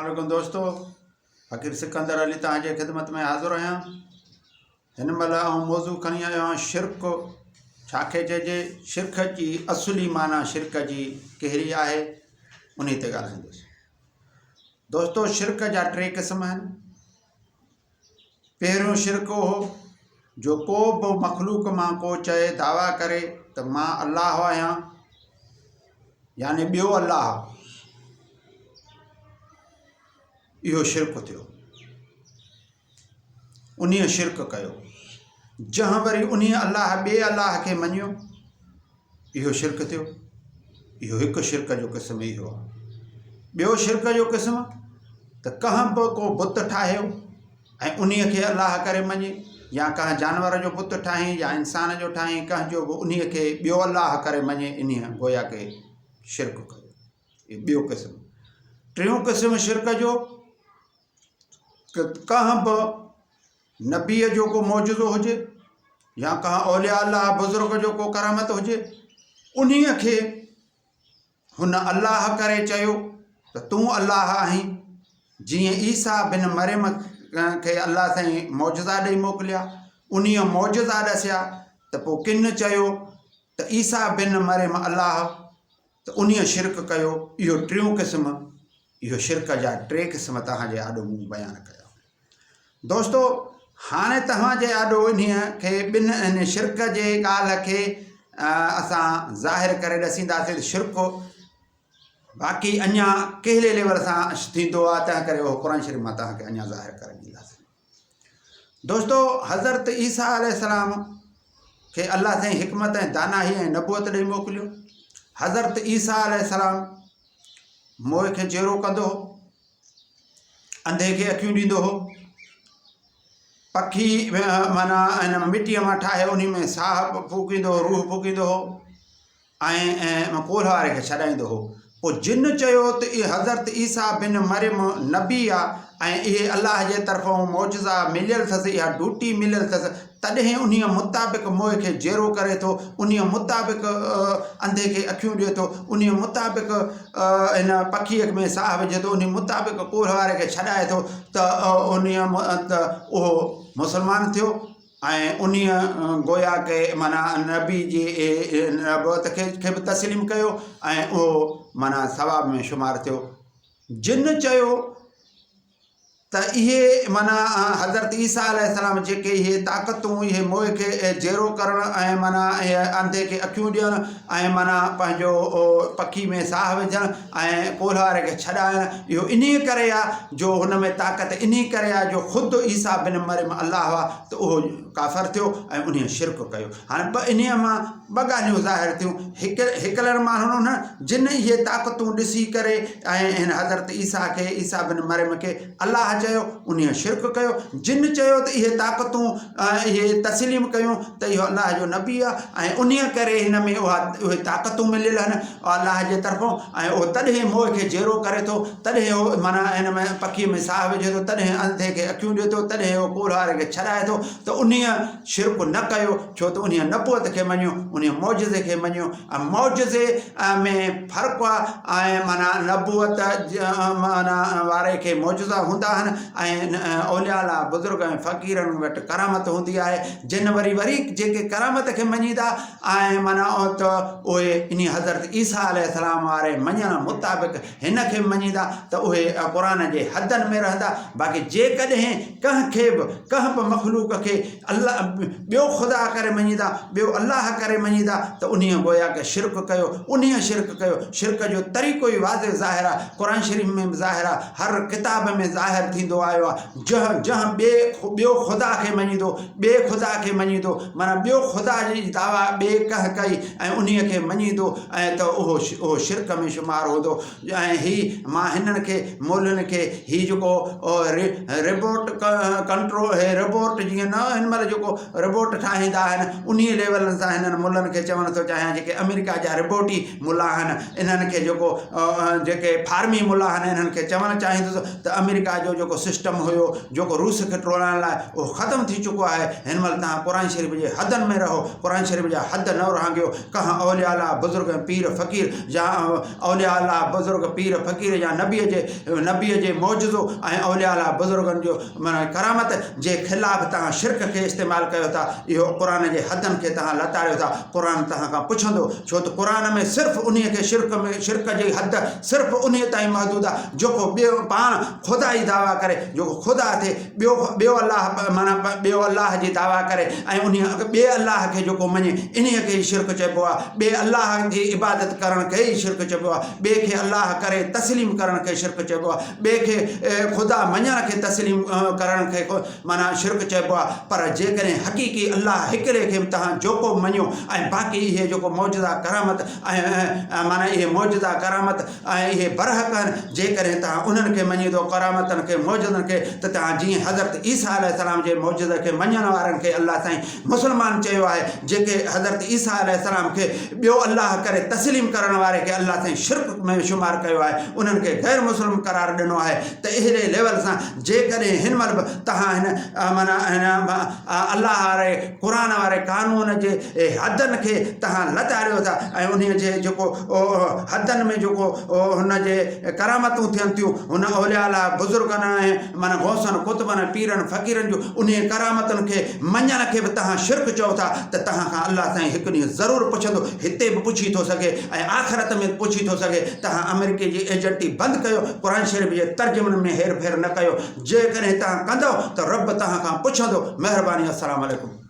السلام عليڪم دوستو فقير سڪندر علي توهان جي خدمت ۾ حاضر آهيان هن مهل آئون موضوع کڻي آيو آهيان شرڪ ڇا کي چئجي شرڪ جي اصلي معنيٰ شرڪ جي ڪهڙي آهي انهي تي ڳالهائيندس دوستو شرڪ جا ٽي قسم آهن پهريون شرڪ اهو جو ڪو به مخلوق مان ڪو چئي دعويٰ ڪري ته مان الله آهيان يعني ٻيو الله اهو شرڪ ٿيو انهيء شرڪ ڪيو جنهن وري انهيء الله ٻئي الله کي مڃيو اهو شرڪ ٿيو. اهو هڪ شرڪ جو قسم اهو آهي. ٻيو شرڪ جو قسم ته ڪنهن به ڪو بت ٺاهيو ۽ انهيء کي الله ڪري مڃي يا ڪنهن جانور جو بت ٺاهين يا انسان جو ٺاهين ڪنهن جو به انهيء کي ٻيو الله ڪري مڃي انهيء گويا ڪي شرڪ ڪيو. اهو ٻيو قسم. ٽيون قسم شرڪ جو ته ڪنهن به نبيء جو ڪو معجزو هجي يا ڪنهن اولياء الله بزرگ جو ڪو ڪرامت هجي انهيء کي هن الله ڪري چيو ته تون الله آهين جيئن عيسيٰ بن مريم کي الله سائين معجزا ڏئي موڪليا انهيء معجزا ڏسيا ته پوء ڪن چيو ته عيسيٰ بن مريم الله ته انهيء شرڪ ڪيو اهو ٽيون قسم اهو شرڪ جا ٽي قسم توهان جي آڏو مون بيان ڪيا. دوستو هاڻي توهان جي آڏو انهيء کي ٻن ان شرڪ جي ڳالهه کي اسان ظاهر ڪري ڏسينداسين ته شرڪ باقي اڃا ڪهڙي ليول سان ٿيندو آهي تنهن ڪري اهو قرآن شريف مان توهان کي اڃا ظاهر ڪري ڏينداسين. دوستو حضرت عيسيٰ عليه السلام کي الله سائين حڪمت ۽ دانائي ۽ نبوت ڏئي موڪليو. حضرت عيسيٰ عليه السلام موئي کي جيئرو ڪندو هو، انڌي کي اکيون ڏيندو هو، پکي معنيٰ هن مٽيء مان ٺاهي انهي ۾ ساهه ڦوڪيندو هو، روح ڦوڪيندو هو ۽ ڪولهه واري کي ڇڏائيندو هو. پوء جن چيو ته اهي حضرت عيسيٰ بن مريم نبي آ ۽ اهي الله جي طرفئون معجزا مليل ٿس، اها ڊوٽي مليل ٿس، تڏهن انهيء مطابق موئي کي جيئرو ڪري ٿو، انهيء مطابق انڌي کي اکيون ڏئي ٿو، انهيء مطابق هن پکيء ۾ ساهه وجهي ٿو، انهيء مطابق ڪولهه واري کي ڇڏائي ٿو ته انهيء ته اهو مسلمان ٿيو ۽ انهيء گويا ڪي معنيٰ نبي جي نبوت کي به تسليم ڪيو ۽ اهو معنيٰ ثواب ۾ شمار ٿيو. جن چيو ته اهي معنيٰ حضرت عيسيٰ عليه السلام جيڪي اهي طاقتون اهي موئي کي جيئرو ڪرڻ ۽ معنيٰ اهي انڌي کي اکيون ڏيڻ ۽ معنيٰ پنهنجو پکي ۾ ساهه وجهڻ ۽ ڪولهه واري کي ڇڏائڻ اهو انهيء ڪري آهي جو هن ۾ طاقت انهيء ڪري آهي جو خود عيسيٰ بن مريم الله آهي ته اهو ڪافر ٿيو ۽ انهيء شرڪ ڪيو هاڻي ٻه انهيء مان ٻه ڳالهيون ظاهر ٿيون، هڪ هڪلن ماڻهن انهن جن اهي طاقتون ڏسي ڪري ۽ هن حضرت عيسيٰ کي، عيسيٰ بن مريم کي، الله چيو، انهيء شرڪ ڪيو، جن چيو ته اهي طاقتون اهي تسليم ڪيون ته اهو الله جو نبي آهي ۽ انهيء ڪري هن ۾ اها اهي طاقتون مليل آهن الله جي طرفون ۽ اهو تڏهن موئي کي جيئرو ڪري ٿو، تڏهن اهو معنيٰ هن ۾ پکيء ۾ ساهه وجهي ٿو، تڏهن انڌي کي اکيون ڏئي ٿو، تڏهن اهو ڪولهه واري کي ڇڏائي ٿو ته انهيء شرڪ نه ڪيو، ڇو ته انهيء نبوت کي مڃيو، انهيء معجزي کي مڃيو ۽ معجزي ۾ فرق آهي ۽ معنيٰ نبوت معنيٰ واري کي معجزا هوندا آهن ۽ اولياء الله بزرگ ۽ فقيرن وٽ ڪرامت هوندي آهي، جن وري وري جيڪي ڪرامت کي مڃيندا ۽ معنيٰ ته اهي انهيء حضرت عيسيٰ عليه السلام واري مڃڻ مطابق هن کي مڃيندا ته اهي قرآن جي حدن ۾ رهندا، باقي جيڪڏهن ڪنهن کي به ڪنهن به مخلوق کي الله ٻيو خدا ڪري مڃيندا، ٻيو الله ڪري مڃيندا ته انهيء گويا ڪه شرڪ ڪيو، انهيء شرڪ ڪيو، شرڪ جو طريقو ئي واضح ظاهر آهي، قرآن شريف ۾ به ظاهر آهي، هر ڪتاب ۾ ظاهر ٿيندو آيو آهي، جنهن جنهن ٻئي ٻيو خدا کي مڃيندو، ٻئي خدا کي مڃيندو معنيٰ ٻيو خدا جي دعويٰ ٻئي ڪنهن ڪئي ۽ انهيء کي مڃيندو ۽ ته اهو اهو شرڪ ۾ شمار هوندو ۽ هي مان هنن کي مولوين کي هي جيڪو ربوٽ ڪنٽرول هي ربوٽ جيئن نه هن مهل جيڪو ربوٽ ٺاهيندا آهن انهي ليولن سان هنن ملن کي چوڻ ٿو چاهيان جيڪي آمريڪا جا ربوٽي ملا آهن انهن کي جيڪو جيڪي فارمي ملا آهن انهن کي چوڻ چاهيندس. ٻڌائيندس ته آمريڪا جو جيڪو سسٽم هيو جيڪو روس کي ٽوڙائڻ لاء اهو ختم ٿي چڪو آهي هن مهل توهان قرآن شريف جي حدن ۾ رهو قرآن شريف جا حد نه اورانگهيو ڪنهن اولياء الله بزرگ ۽ پير فقير يا اولياء الله بزرگ پير فقير يا نبي جي نبي جي معجزو ۽ اولياء الله بزرگن جو معنيٰ ڪرامت جي خلاف توهان شرڪ کي استعمال ڪيو ٿا اهو قرآن جي حدن کي توهان لتاڙيو ٿا قرآن توهان کان پڇندو ڇو ته قرآن ۾ صرف انهي کي شرڪ ۾ شرڪ جي حد صرف انهي تائين محدود آهي جيڪو ٻيو پاڻ خدا جي دعويٰ ڪري جيڪو خدا ٿئي ٻيو ٻيو الله معنيٰ ٻيو الله جي دعويٰ ڪري ۽ انهي ٻئي الله کي جيڪو مڃي انهي کي ئي شرڪ چئبو آهي ٻئي الله جي عبادت ڪرڻ کي ئي شرڪ چئبو آهي ٻئي کي الله ڪري تسليم ڪرڻ کي شرڪ چئبو آهي ٻئي کي خدا مڃڻ کي تسليم ڪرڻ کي معنيٰ شرڪ چئبو آهي پر جيڪڏهن حقيقي الله هڪڙي کي به توهان جوکو مڃيو ۽ باقي اهي جيڪو معجزا ڪرامت ۽ معنيٰ اهي معجزا ڪرامت ۽ اهي برحق آهن جيڪڏهن توهان انهن کي مڃيندو ڪرامتن کي معجزن کي ته توهان جيئن حضرت عيسيٰ عليه السلام جي معجزي کي مڃڻ وارن کي الله سائين مسلمان چيو آهي جيڪي حضرت عيسيٰ عليه السلام کي ٻيو الله ڪري تسليم ڪرڻ واري کي الله سائين شرڪ ۾ شمار ڪيو آهي انهن کي غير مسلم قرار ڏنو آهي ته اهڙي ليول سان جيڪڏهن هن مهل به توهان هن معنيٰ هن الله واري قرآن واري قانون جي حدن کي توهان لتاڙيو ٿا ۽ انهي جي جيڪو حدن ۾ جيڪو هن جي ڪرامتون ٿين ٿيون هن اولياء الله بزرگن ۽ معنيٰ غوثن، قطبن ۽ پيرن فقيرن جون انهيء ڪرامتن کي مڃڻ کي به توهان شرڪ چئو ٿا ته توهان کان الله سائين هڪ ڏينهن ضرور پڇندو، هتي به پڇي ٿو سگهي ۽ آخرت ۾ به پڇي ٿو سگهي. توهان آمريڪي جي ايجنٽي بند ڪيو، قرآن شريف جي ترجمن ۾ هير ڦير نه ڪيو، جيڪڏهن توهان ڪندؤ ته رب توهان کان پڇندو. مهرباني السلام عليڪم.